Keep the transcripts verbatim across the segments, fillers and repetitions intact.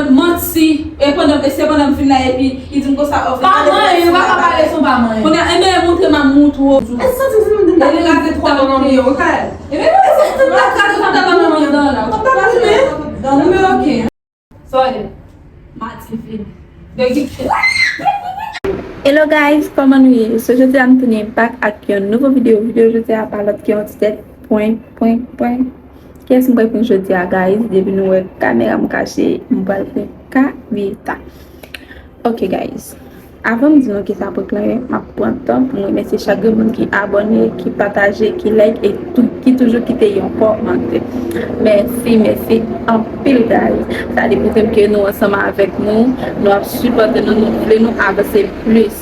Manti, e pandan, e se pandan m fin la, epi li di m konsa, oh, pa manyen, ou pa ka pale san pa manyen. Kounye a, enben, montre m, ap montre w. E santi m, santi m, e li rate twa nan men w, enben, e santi m, rate twa nan men w, dan la. Ou pa konnen? Enben, ok. Sorry. Mati vini. Hello guys, kòman nou ye? So, jodi a m tounen back ak yon nouvo videyo. Videyo jodi a pa lòt ke yon ti tèt prank, prank, prank. Kiyès m pral prank jodi a, guys? Depi nou wè kamera m kache, m pral prank Kamita. Ok, guys. Avan m di nou kisa prank lan ye, m ap pran tan pou m remèsye chak grenn moun ki abòne, ki pataje, ki like e tou, ki toujou kite yon kòmantè. Mèsi, mèsi anpil, guys. Sa demontre m ke nou ansanm avèk nou, nou ap sipòte nou, nou vle nou avanse plis.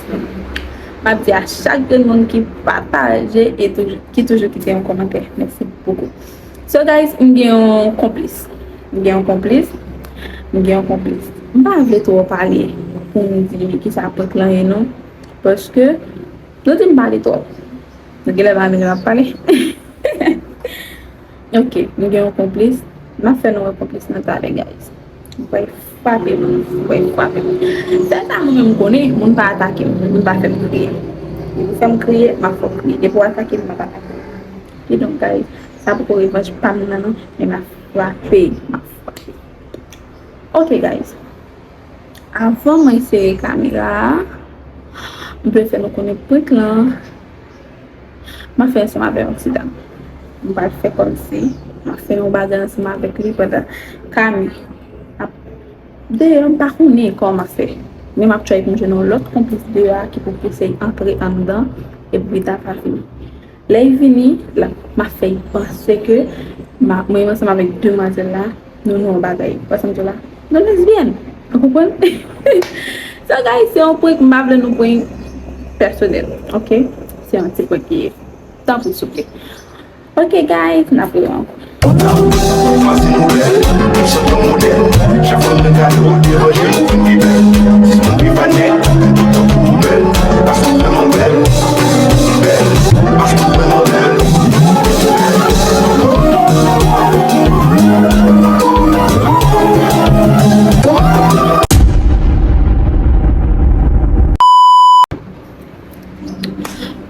M ap di a chak grenn moun ki pataje e toujou, ki toujou kite yon kòmantè. Mèsi bokou. So, guys, m gen yon konplis. M gen yon konplis. M gen yon konplis. M pa vle twò pale pou m di kisa prank lan ye non. Paske, nou di m pale twòp. Nou genlè pa renmen lè m ap pale. Ok, m gen yon konplis. M ap fè nou wè konplis nan talè, guys. Ou pral frape m, ou pral frape m. Sèl sa mwen menm m konnen, moun pa atake m, moun pa fè m kriye. Depi w fè m kriye, m ap fè w kriye. Depi w atake m, m ap atake w. Kidonk, guys, sa poko revanj pa m nan non, men m ap frape, m ap frape. Ok, guys. Avan mwen eseye kamera a, m vle fè nou konnen prank lan. M ap fè ansanm avè yon ti dam. M pral fè kòmsi m ap fè yon bagay ansanm avèk li pandan Kami ap deyò, m pa konnen kòman m ap fè. Men m ap try pou m jwenn yon lòt konplis deyò a ki pou eseye antre anndan epi pita pa vini. Lè l vini, l ap, m ap fè l panse ke m a, mwen ansanm avèk demwazèl la, nou nan yon bagay. Ou wè sa m di w la? Nou lesbyèn. Ou konprann? So, guys, se yon prank, m pa vle nou pran pèsonèl, ok? Se yon ti prank li ye. Tanpri, souple. Ok, guys, n ap wè ankò.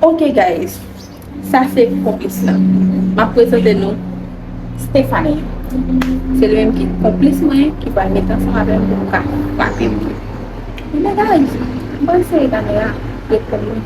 Ok, guys. Sa se konplis lan. M ap prezante nou Stephanie. Se li menm ki konplis mwen, ki pral met ansanm avè m pou nou ka frape m. Men guys, m pral sere kamera, ret pou mwen.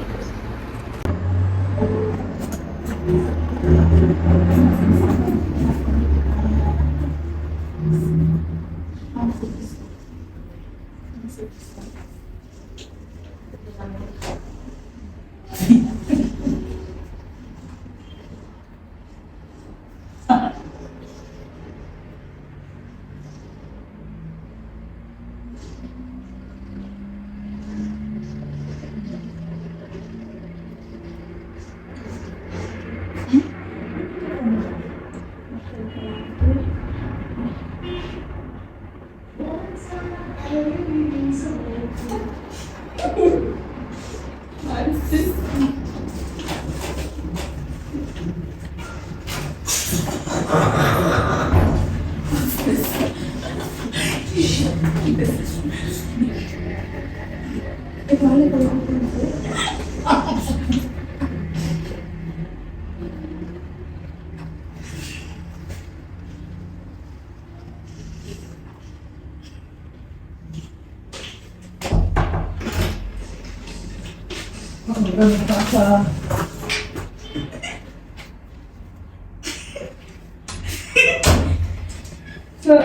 Sa,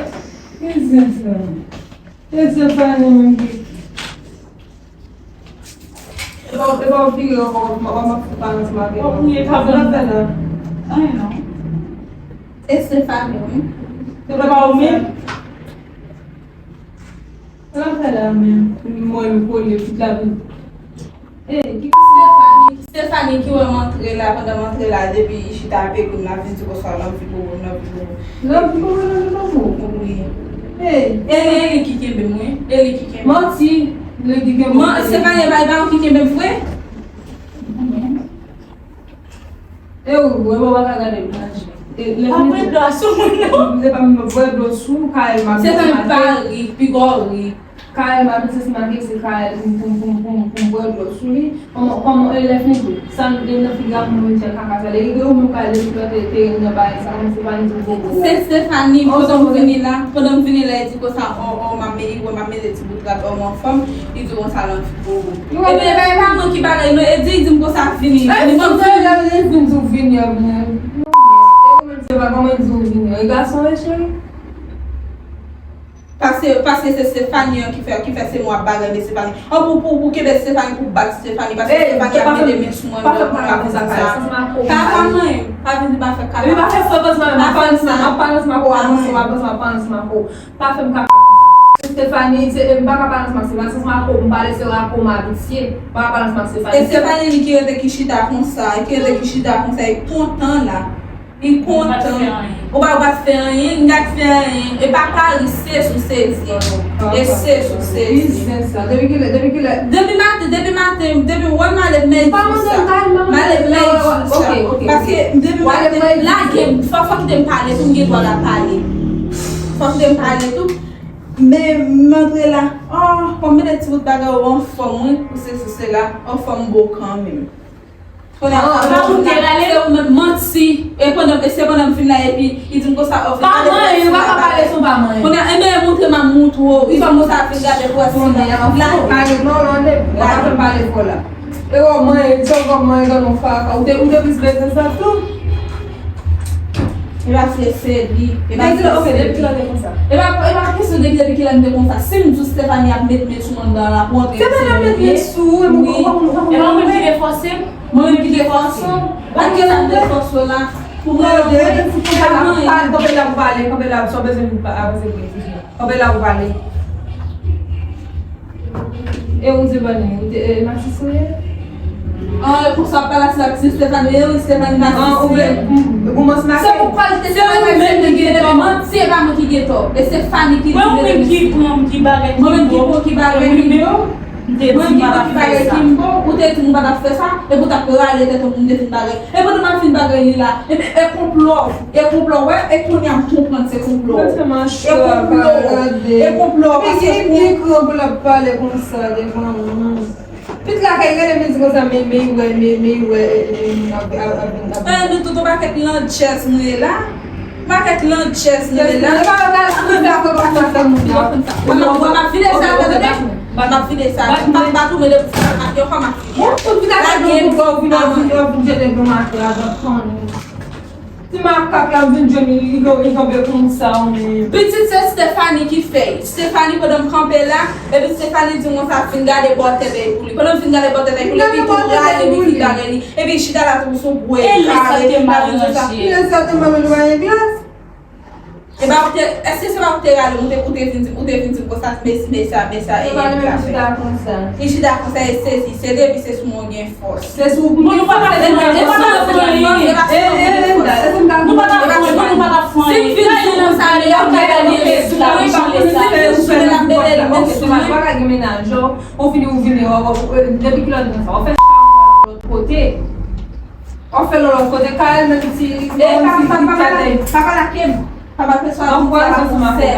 ki zen sa? E Stefani menm ki. E pa, e pa w vire, w pa, w pa, w pa fè parans maryaj. W ap fè la. Ay non. E Stefani, wi. Se pa ou menm? Sa l ap fè la menm? Mwen, m kole tout lavi. Ey, ki Stefani, Stefani ki wè m antre la, pandan m antre la, depi li chita ap ekout m, l ap vin di konsa, l anvi bobo, l anvi bobo. L anvi bobo, l anvi bobo? Wi. Ey. E li, e li ki kenbe m, wi. E li ki kenbe m. Manti. Li ki kenbe m. Stefani, e pa, e pa ou ki kenbe m vre? E ou, ou pa ka gade m nan je. E, lè fini tou. Bwè dlo sou moun, non. Se pa menm bwè dlo sou Kael, m ap di se Kael. Se pa ri, piga w ri. Kael, m ap di se Kael, pou m, pou m, pou m, pou m, pou m bwè dlo sou li. Kòman, kòman, e, lè fini tou. Sa m, e, nan figi a pou mwen di kaka sa. Lè ou menm Kael, depi lè te, te nan bagay sa, kòman se pa ni di bobo. Se Stephanie, pandan m vini la, pandan m vini la, e di konsa, o, o, m ap mele, m ap mele ti bout rad, o, m anfòm, li di konsa l anvi bobo. Ebyen, e pa, e pa mwen ki bagay, non, e di, li di m konsa vini. Vini, mwen vini. Vini, vini, vini, vini. E ou menm, se pa kòman di w vini. E gason, e cheri. Paske, paske se Stephanie an ki fè, ki fè se mwen ap bagay de Stephanie. An pou, pou, pou kenbe Stephanie, pou bat Stephanie, paske Stephanie ap mete men sou mwen, pa fè m kaka konsa. Pa fè mwen, pa vin di pa fè kaka. Epi pa fè fò panse m ap panse, m ap panse, m ap panse, m ap panse, m ap panse, m ap panse. Pa fè m kaka konsa. Se Stephanie, se, e, m pa ka pale ansanm ak Stephanie, se ansanm ak ou m pale, se ak ou m abitye. M pa ka pale ansanm ak Stephanie. E Stephanie li ki rete ki chita konsa, ki rete ki chita konsa, e kontan la. Li kontan. Ou pa, ou pa t fè anyen, li pa t fè anyen. E pa Paris, se sou sezi. E se sou sezi. Depi kilè, depi kilè? Depi maten, depi maten, depi wè m ale mèdi sa. M ale mèdi sa. Paske depi maten, lage m, fò, fò kite m pale tou, m gen dwa la pale. Fò kite m pale tou. Men m antre la, oh, bon, mete ti bout bagay ou anfòm, wi, ou sesi, ou sela, anfòm bo kanmenm. Kounye a, ah, pa ou te rale, se ou menm manti. E pandan, e se pandan m fin la, epi, li di m konsa, oh, pa manyen, ou pa ka pale san pa manyen. Kounye a, enben, montre m, ap montre w, li di m konsa, fin gade pou wè si la, la, pale, non, non, ne, pa fè m pale fò la. E w manyen, li di w manyen, gade yon faka, ou te, ou te plis bezwen sa tou. E pa se, se li. E pa se, se li. Depi kilè, ok, depi kilè w te konsa? E pa, e pa kesyon de depi kilè m te konsa. Si m di w Stephanie ap met men sou mwen nan la, pou antre. Stephanie ap met men sou ou, e mwen, wi. E pa mwen ki te fòse m? Mwen menm ki te fòse w? Ak kilè m te fòse w la? Pou mwen, mwen, mwen, kanpe la pou pale, kanpe la, sa w bezwen avanse pou li. Kanpe la pou pale. E ou di bane, ou te, e, masis ou ye? An, e konsa w ap pale ak Stephanie, e wi, Stephanie masis ou ye. Ou vle pou m, pou m ansanm ak... Se ou k pral te, se ou menm ki gen tò. Manti, e pa mwen ki gen tò. E Stephanie ki di mete men sou. Mwen menm ki pran, ki bagay ki bon. Mwen menm ki pran, ki bagay ki bon. Mwen ki pran, ki bagay ki bon. Ou te di m pa t ap fè sa, epi w t ap rale tèt ou pou m te fin bagay. E pandan m ap fin bagay li la, epi e konplo, e konplo, wè, e kounye a m konprann se konplo. E konplo, e konplo, paske gen gran pou l ap pale konsa devan moun. Pitit la kay rele m di konsa, men, men, wè, men, men, wè, e, e, moun ap, ap, ap vin, ap vin. E, nou tout yon pakèt landjèz nou ye la. Pakèt landjèz nou ye la. E pa, pa, pa, pa, pa, pa, pa, pa, m ap vide sa, tande. M ap vide sa. M ap bat ou, men depi sa, m ap yon fwa m ap fini. Ou tout vin ak yon kout, ou vin, ou vin, ou vin jete dlo maten a, grann kònn. Ti makak la, m vin jwenn li, li, li tonbe konsa, ou menm. Pitit se Stephanie ki fè l. Stephanie, pandan m kanpe la, epi Stephanie di m konsa, fin gade bò tèt li pou li. Pandan m fin gade bò tèt li pou li, epi tou rale li, fin gade li. Epi chita la tou sou bwè kare, la vin konsa. Kilè sa te mal ranje? Kilè sa te mal ranje glas? E pa ou te, èske se pa ou te rale m, ou te, ou te vin di, ou te vin di m konsa, mesi, mesi, mesi, e, e, li chita konsa. Li chita konsa, e sezi, se depi se sou mwen gen fòs. Se sou mwen gen fòs, se pa, se pa, se pa, se pa, nou pa ka fè anyen, nou pa ka fè anyen. Si m vin di konsa, li ap gade, li ap gade, li ap gade, ou pa ka gen mennaj, ou fini ou vini, ou, ou, depi kilè ou konsa, ou fè chak lòt kote. W ap fè lòlò kote Kael menm ti, e pa, pa, pa, pa, pa pale ak m. Papa te swa vin di a pa konsène.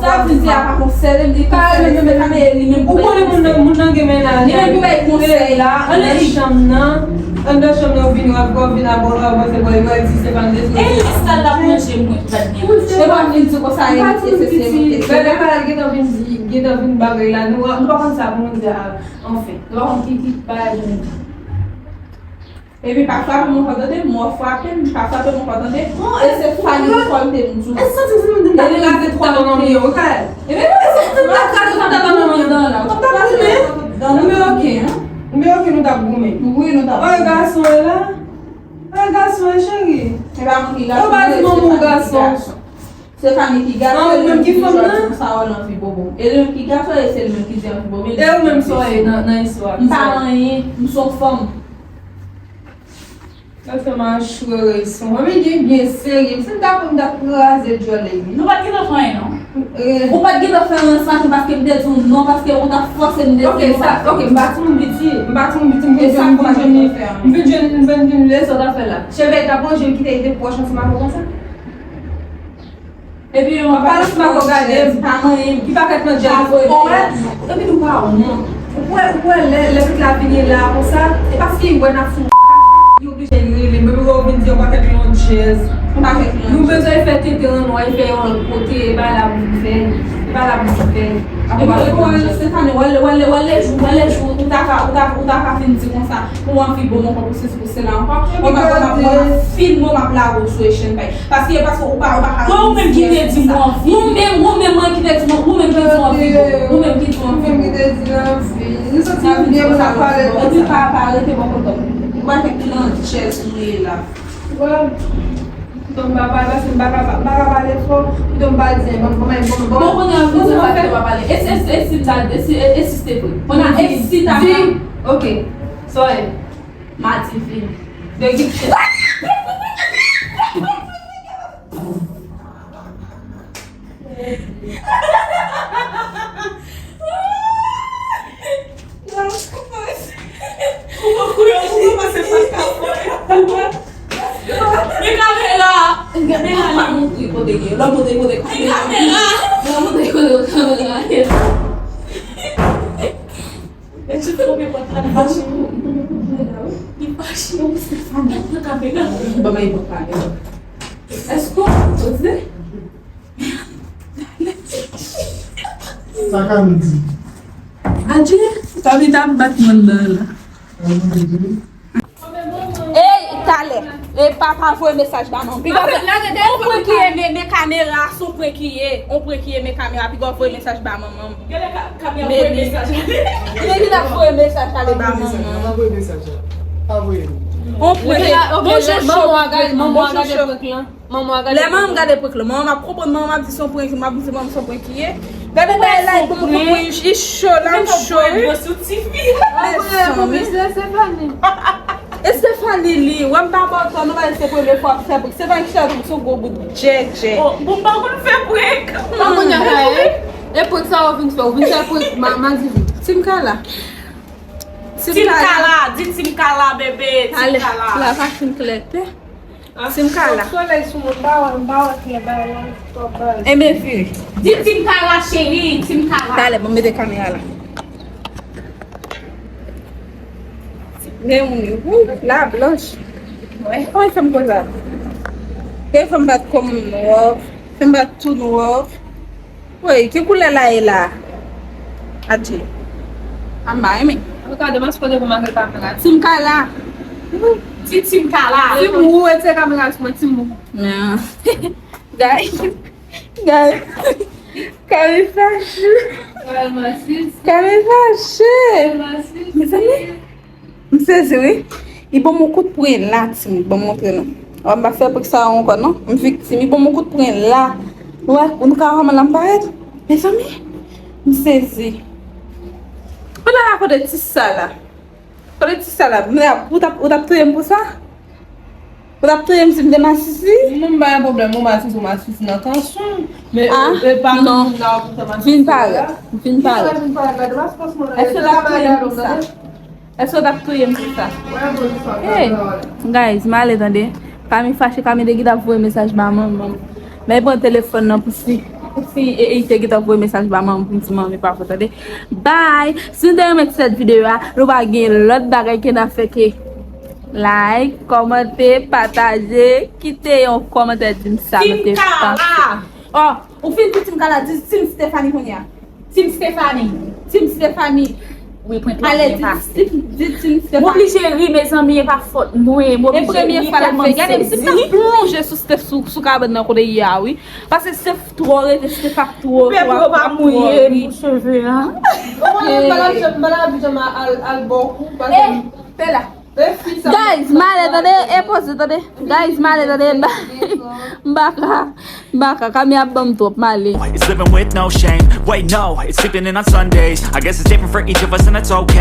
Sa vin di a pa konsène, li konsène Stephanie, li menm pou bay konsèy. Ou konnen moun nan, moun nan gen mennaj. Li menm pou bay konsèy. La, anndan chanm nan, anndan chanm nan, ou vin, w ap, w ap vin abò, w ap di se pa dezoye. E lè sa l ap manje mwen ki pa t gen manje. E pa vin di konsa, e se, se, se, se. Gade Kael gentan vin di, gentan vin bagay la, nou, nou pa konn sa pou nou di a, anfen, nou pa konn ki, ki bagay pou nou di. Epi pa frape m ankò tande, mò frape m, pa frape m ankò tande. E se fwa li rekòlte m tou. E santi m, santi m ta kraze twa dan nan miyo, wi, Kael. E santi m ta kraze twa dan nan miyo. Ou t ap goumen? Nou te oke, hein? Nou te oke, nou t ap goumen. Wi, nou t ap goumen. Ay, gason e la. Ay, gason e, cheri. E pa mwen ki gason, se Stephanie ki gason. Stephanie ki gason, e li menm ki di jodi sa w anvi bobo. E li menm ki gason, e se li menm ki di anvi bobo. E ou menm sa w ye nan, nan istwa? M pa anyen, m se yon fanm. Sa fè m a chwere son. Mwen vin gen byen serye. Si m ta konn, m ta kraze djòl li. Nou pa t gentan fè anyen, non. Eh. Ou pa t gentan fè anyen se maten paske m te di w non, paske ou t ap fòse m te di w non. Ok, sa, ok, m pa timoun piti. M pa timoun piti, m vin jwenn, m vin jwenn, m vin jwenn, m vin jwenn lè sa w t ap fè la. Cheve t ap ranje, m kite l te pwòch ansanm avè w konsa. Epi yo pa pale sou mwen, gade m, pa manyen m. Ki pakèt nan djèz ou wè? Epi nou pa wont. Ou kwè, ou kwè lè, lè pitit la vini la konsa, se paske li wè n ap sou li oblije li rele m. Epi wè ou vin di yon pakèt nan djèz. Yon pakèt nan djèz. Nou bezwen fè tenten an nou al fè yon lòt kote, e pa la pou vin fè. E pa la pou vin fè. Epi ou wè Stefani, wè, wè, wè lè jou, wè lè jou, ou ta ka, ou ta, ou ta ka fin di konsa, pou anvi bon mwen konn pou se Ou se la ankò. Ou pa konn ap, w ap filme w, m ap lage w sou echèn pay. Paske, paske ou pa, ou pa ka. Mwen, ou menm ki te di m anvi. Ou menm, ou menm mwen ki te di m, ou menm ki di m anvi. Ou menm ki di m anvi. Ou menm ki te di anvi. Nou santi nou byen pou n ap pale. Epi pa, pa rete bò kote m. Ou pa fè plan chèz ou ye la. Bon. Pito m pa pale, paske m pa ka, m pa ka pale fò. Pito m pa di anyen. Bon, bon, bon, bon. Bon, kounye a, nou se pa fè pa pale. E si, e si, e si m ta, e si, e, e si se te vre? Kounye a, e si ta di, ok. Sa w ye? Mati vini. De ki chèz? Men kamera! Kamera la montre kote gen. Lò montre kote kamera. Men kamera! Lò montre kote kamera ye. E ti fòme pòt la, li fache. Li fache. Stefani, pran kamera. Ban m pran kamera. Èske w poze? Sa Kami di? Adye, Kami t ap bat mwen nan la. Ey, talè. E papa voye mesaj ba manman. Piga, on prank ki ye, men, men kamera, se on prank ki ye. On prank ki ye, men kamera. Piga voye mesaj ba manman. Gade ka-, kamera voye mesaj. Men li la voye mesaj ale ba manman. Pa voye mesaj la. Pa voye. On prank. Bonjou, manman a gade, manman a gade prank lan. Manman a gade prank lan. Lè manman gade prank lan, manman ap konprann, manman ap di se on prank, m ap di se manman se on prank ki ye. Gade bagay la, li bon pou mwen, li cho la, m cho wi. Mezanmi. Estefani li, wè m pa bò tò, nou pa se premye fwa ap fè prank. Se pa ki chèz ou, se gwo bout djèdjè. Oh, bon, pa konn fè prank. Mwen konn fè prank. E prank sa ou vin fè, ou vin fè prank, ma, ma di vin. Tim Kala. Tim Kala, di Tim Kala, bebe, Tim Kala. La pa fin klè. Tim Kala. Solèy sou mwen, m pa wè, m pa wè klè bagay la, twòp baz. Enben vire. Di Tim Kala, cheri, Tim Kala. Talè, bon, mete kamera la. Men moun yo, wou, la blanch. Kòman fè m konsa? Fè m bat kòm nwa, fè m bat tou nwa. Woy, ki koulè la ye la? Adje. Anba, enmen. An tou ka, demen se kote pou m ak kamera. Tim Kala. Di Tim Kala. Tim Wou, retire kamera sou mwen, Tim Wou. Guys. Guys. Kami fache. Kami fache. Mezanmi. M sezi wi. Li ban m yon kout pwen la, Tim, ban m montre nou. Wè, m pa fè prank sa ankò non. M viktim. Li ban m yon kout pwen la. Nou wè, nou ka wè kòman l ap parèt? Mezanmi, m sezi. Kote la, kote ti sa la? Kote ti sa la? M la, ou t ap, ou t ap touye m pou sa? Ou t ap touye m si m te masisi? Mwen m pa gen pwoblèm, mwen masisi, ou masisi nan kanson. Men, e pa moun la ou pou fè masisi. Vin parèt, vin parèt. Èske w t ap touye m pou sa? Èske w t ap touye m pou sa? Hey, guys, m ale tande. Kami fache, Kami te gentan voye mesaj ba manman m. Men pran telefòn nan pou si, pou si e, e te gentan voye mesaj ba manman m pou m di manman m pa fò tande. Bye! Si nou te renmen ti sèt videyo a, nou pa gen lòt bagay ke n ap fè ke like, kòmante, pataje, kite yon kòmantè di m sa nou te panse. Oh, ou fin pou Tim Kala, di Tim Stephanie kounye a. Tim Stephanie. Tim Stephanie. Wi, prank lan byen pase. Di Tim Stephanie. M oblije ri, mezanmi, e pa fòt mwen. M oblije ri tèlman m sezi. Gade, si m ta plonje sou Steph, sou, sou kabann nan kote ye a, wi. Paske Steph twò rete, Steph ap twò, twò, twò, twò ri. Mouye m cheve a. M pa la janm, m pa la janm al, al bò kou, paske m... Guys, m ale tande, e poze tande. Guys, m ale tande. M pa ka, m pa ka, Kami ap ban m twòp, m ale. It's living with no shame. Wait, no, it's sleeping in on Sundays. I guess it's different for each of us, and that's okay.